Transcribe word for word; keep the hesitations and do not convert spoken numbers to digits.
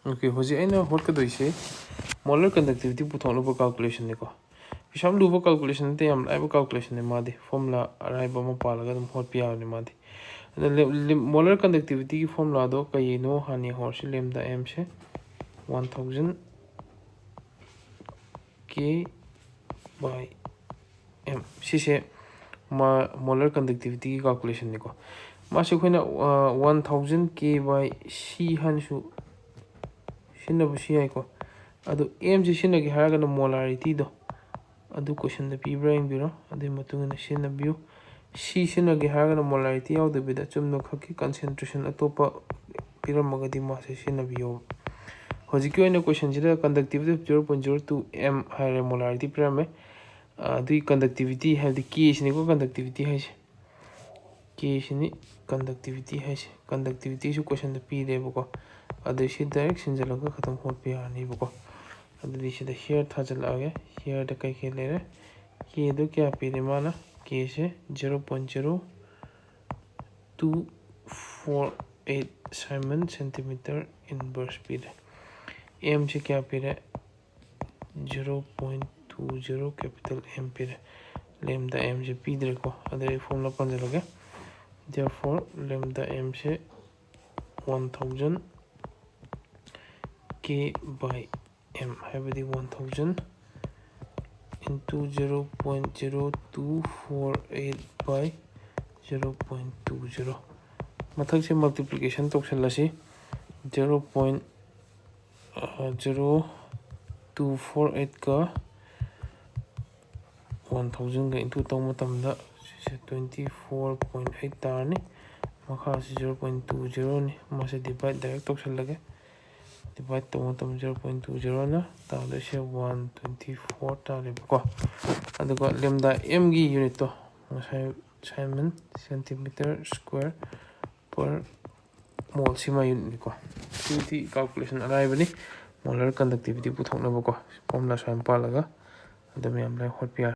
Okay, ꯍꯧꯖꯤꯛ ꯑꯩꯅ ꯍꯣꯠꯀꯗꯣꯏꯁꯦ molar conductivity ꯄꯨꯊꯣꯛꯅꯕ calculation ꯅꯤꯀꯣ꯫ ꯀꯩꯁꯨ ꯌꯥꯝ ꯂꯨꯕ calculation ꯅꯠꯇꯦ, ꯌꯥꯝ ꯂꯥꯏꯕ calculation ꯅꯤ ꯃꯥꯗꯤ, formula ꯑꯔꯥꯏꯕ ꯑꯃ ꯄꯥꯜꯂꯒ ꯑꯗꯨꯝ ꯍꯣꯠꯄ ꯌꯥꯕꯅꯤ ꯃꯥꯗꯤ꯫ ꯑꯗ molar conductivity ꯒꯤ formula ꯗꯣ ꯀꯩꯅꯣ ꯍꯥꯟꯅ ꯌꯦꯡꯍꯧꯔꯁꯤ꯫ Lambda M say one thousand K by M, ꯁꯤꯁꯦ ꯃꯥ molar conductivity ꯒꯤ calculation ꯅꯤꯀꯣ꯫ ꯃꯥꯁꯦ ꯑꯩꯈꯣꯏꯅ one thousand K by C ꯍꯥꯏꯅꯁꯨ ꯁꯤꯖꯤꯟꯅꯕꯁꯨ ꯌꯥꯏꯀꯣ꯫ ꯑꯗꯨ M ꯁꯤ ꯁꯤꯖꯤꯟꯅꯒꯦ ꯍꯥꯏꯔꯒꯅ molarity ꯗꯣ ꯑꯗꯨ question ꯗ ꯄꯤꯕ꯭ꯔꯥ ꯌꯦꯡꯕꯤꯔꯣ, ꯑꯗꯨꯒꯤ ꯃꯇꯨꯡ ꯏꯟꯅ ꯁꯤꯖꯤꯟꯅꯕꯤꯌꯨ꯫ C ꯁꯤꯖꯤꯟꯅꯒꯦ ꯍꯥꯏꯔꯒꯅ molarity ꯌꯥꯎꯗꯕꯤꯗ ꯆꯨꯝꯅ ꯈꯛꯀꯤ concentration ꯑꯇꯣꯞꯄ ꯄꯤꯔꯝꯃꯒꯗꯤ ꯃꯥꯁꯦ ꯁꯤꯖꯤꯟꯅꯕꯤꯌꯣ꯫ ꯍꯧꯖꯤꯛꯀꯤ ꯑꯣꯏꯅ question ꯁꯤꯗ conductivity of zero point zero two M ꯍꯥꯏꯔꯦ, molarity ꯄꯤꯔꯝꯃꯦ꯫ ꯑꯗꯨꯒꯤ conductivity ꯍꯥꯏꯕꯗꯤ K ꯁꯤꯅꯤꯀꯣ, conductivity ꯍꯥꯏꯁꯦ꯫ K ꯁꯤꯅꯤ conductivity ꯍꯥꯏꯁꯦ꯫ Conductivity ꯁꯨ question ꯗ ꯄꯤꯔꯦꯕꯀꯣ꯫ ꯑꯗꯨ ꯁꯤ direct ꯁꯤꯟꯖꯜꯂꯒ ꯈꯇꯪ ꯍꯣꯠꯄ ꯌꯥꯔꯅꯤꯕꯀꯣ꯫ ꯑꯗꯨꯗꯤ ꯁꯤꯗ here ꯊꯥꯖꯤꯜꯂꯛꯑꯒꯦ꯫ Here ꯗ ꯀꯩ ꯀꯩ ꯂꯩꯔꯦ? K ꯗꯣ ꯀꯌꯥ ꯄꯤꯔꯦ ꯃꯥꯅ? K ꯁꯦ zero point zero two four eight Simon centimeter inverse ꯄꯤꯔꯦ꯫ M ꯁꯦ ꯀꯌꯥ ꯄꯤꯔꯦ? Zero point two zero capital M ꯄꯤꯔꯦ꯫ Lambda M ꯁꯦ ꯄꯤꯗ꯭ꯔꯦꯀꯣ꯫ ꯑꯗꯩ formula ꯄꯥꯟꯁꯤꯜꯂꯒꯦ꯫ Therefore, lambda M say one thousand K by M, ꯍꯥꯏꯕꯗꯤ one thousand into zero point zero two four eight by zero point two zero꯫ ꯃꯊꯛꯁꯦ multiplication ꯇꯧꯁꯜꯂꯁꯤ꯫ Zero point zero two four eight ꯀ one thousand ꯒ into ꯇꯧꯕ ꯃꯇꯝꯗ ꯁꯤꯁꯦ twenty four point eight ꯇꯥꯔꯅꯤ꯫ ꯃꯈꯥꯁꯤ zero point two zero ꯅꯤ꯫ ꯃꯥꯁꯦ divide direct ꯇꯧꯁꯜꯂꯒꯦ꯫ Divide ꯇꯧꯕ ꯃꯇꯝꯗ zero point two zero ꯅ ꯇꯥꯗꯣꯏꯁꯦ one twenty four ꯇꯥꯔꯦꯕꯀꯣ꯫ ꯑꯗꯨꯒ lambda M ꯒꯤ unit ꯇꯣ ꯉꯁꯥꯏ Simon centimeter square per mole ꯁꯤꯃ unit ꯅꯤꯀꯣ꯫ ꯁꯤꯗꯤ calculation ꯑꯔꯥꯏꯕꯅꯤ, molar conductivity ꯄꯨꯊꯣꯛꯅꯕꯀꯣ꯫ Formula ꯁꯨꯃꯥꯏꯅ ꯄꯥꯜꯂꯒ ꯑꯗꯨꯝ ꯌꯥꯝ ꯂꯥꯏ ꯍꯣꯠꯄ ꯌꯥꯔꯦ꯫